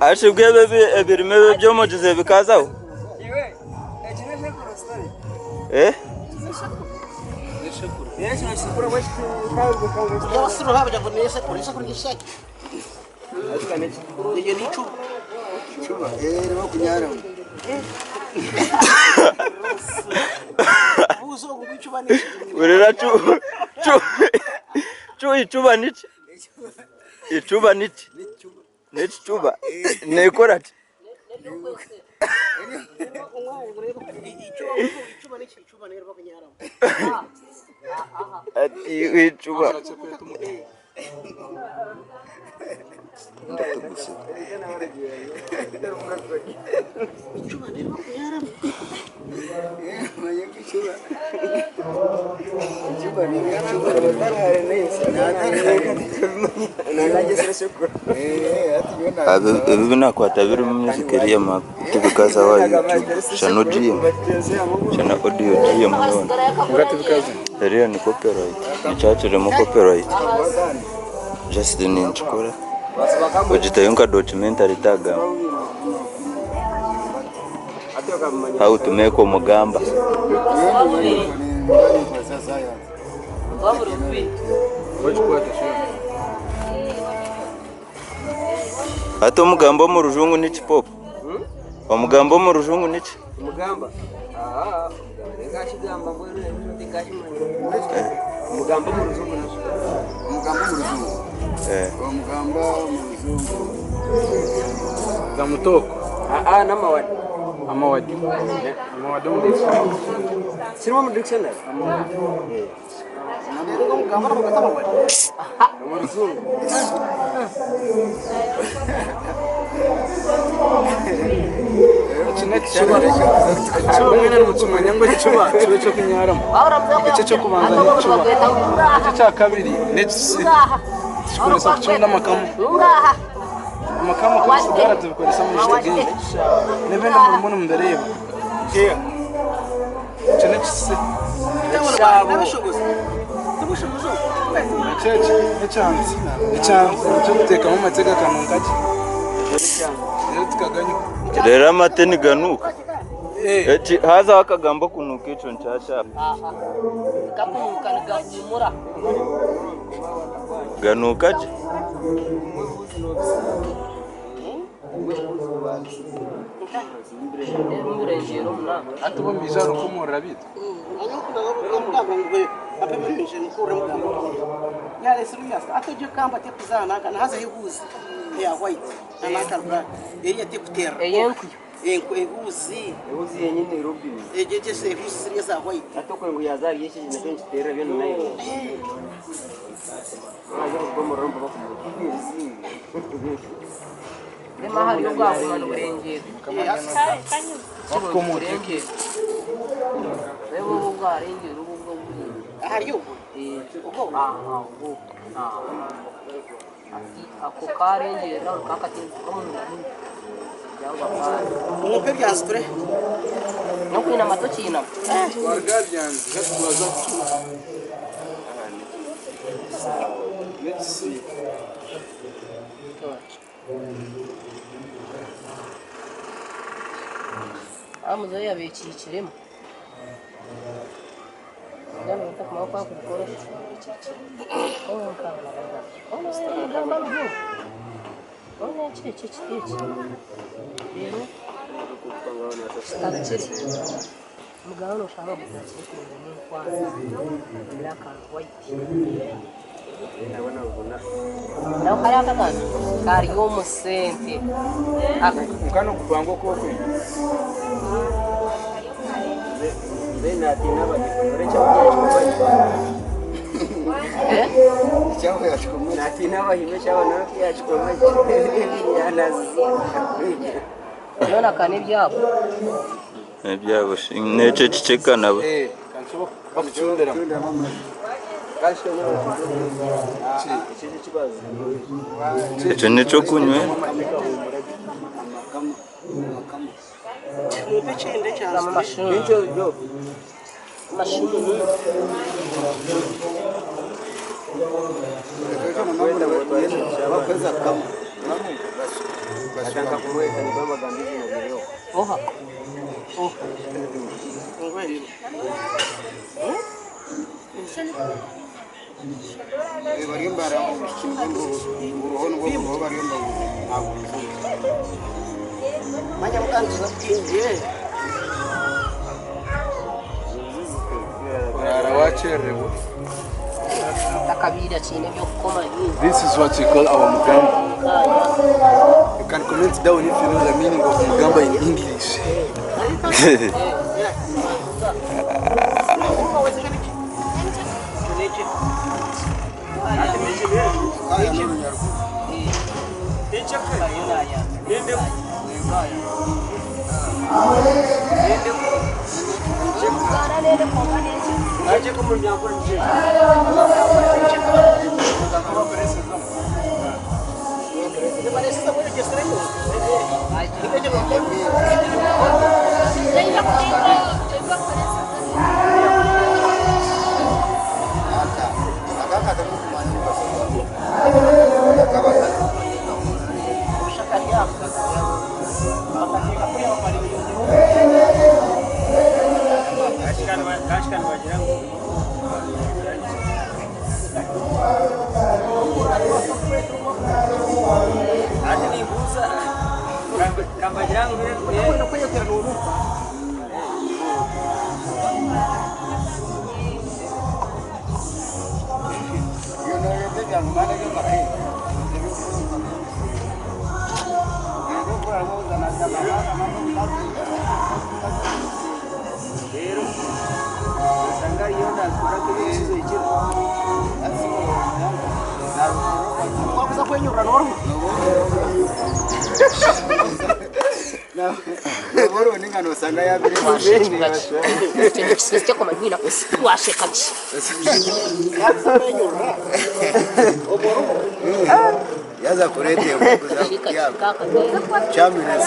Ashibwe ebi ebirime ebi ebyomugizi bikazaho? Eh? Hurira cu cu cu icuba niki? Icuba niki? N'ekicuba neekora ki? Ati icuba. Ebi ebinakwata birimu music eriya tibikazaho aha YouTube shana ogiine shana audio ogiihemu yoona eriya ni copyright nikyo kirimu copyright just ninkikora ogiteyo nka documentary tagamba how to make omugamba. Hati omugamba omu rujungu niki Pope? Omugamba omu rujungu niki? Omugamba aha nkakigamba mbwenu ebyo tinkakimanya. Omugamba omu rujungu niki? Omugamba omu rujungu. Eh. Omugamba omu rujungu. Gamutoko. Aa n'amawadi. Amawadi. Amawadi omu dictionary. Kirimu omu dictionary. Omu rujungu. Eki n'ekicuba. Ekicuba mwena nimukimanya ngu ekicuba kiba eky'okunyaramu. Eki eky'okubanza n'ekicuba. Eki ekyakabiri n'ekisi. Tukikoresa kucunda amakamu. Amakamu akasigara tubikoresa amajuta gaingi. N'ebindi murimu nimubireeba. Eki n'ekisi. Eki eki n'ekyanzi. Ekyanzi nikyo tuteekamu amate gakanuuka gye. Reero tukaganywa. Reero amate niganuuka? Eki hazaho akagambo okunuuka ekyo nikyakyapa. Ganuuka gye? Hati bo nibaija rukomorora beitu. Ehuzi yenyini erubini. Hati okwe ngu yaza ahari eki nakyo nikiterera byona nayo. Haza kukomorora mpaka Twaruga aha byanzi hati twaza kucuba. N'ekisi. Kwonka n'okupanga oku orikwenda. N'ebyabo shi n'ekyo ekicweka nabo. Ekyo n'ekyokunywa. Batandika kumweta nibwo bagamba izina ririho. Oha. Bariyo nibaranga uruho nibwo buruho bariyo ntabwo ruzungu. Manya mukanzuza kukinje. Orara wacherewe. Takabira chine byokukoma bingi. This is what we call our mugamba. You can comment down if you know the meaning of mugamba in English. Kaya n'urunyarwanda. Aka katari kumanya akabakazi. Ati nimbuuza kambagira ngu Iyo nayo byangumana byo makaye. Rero usanga iyo ndakora kuri ikizo ikiro. Wakuza kwenyura n'oruhu. Boro ningano usanga yabiri. Washeka nyina washeka ki. Yaza kurete kuza chamines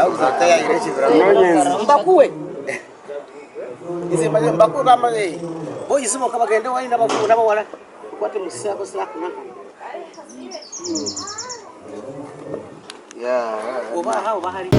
auza tayari chibra. Mbakuwe. Ize mbakuwe bama eh. Boys mo kabagende wali n'abakuru n'abawala. Kwate musako sila kunaka. Yeah. Oba ha oba hari.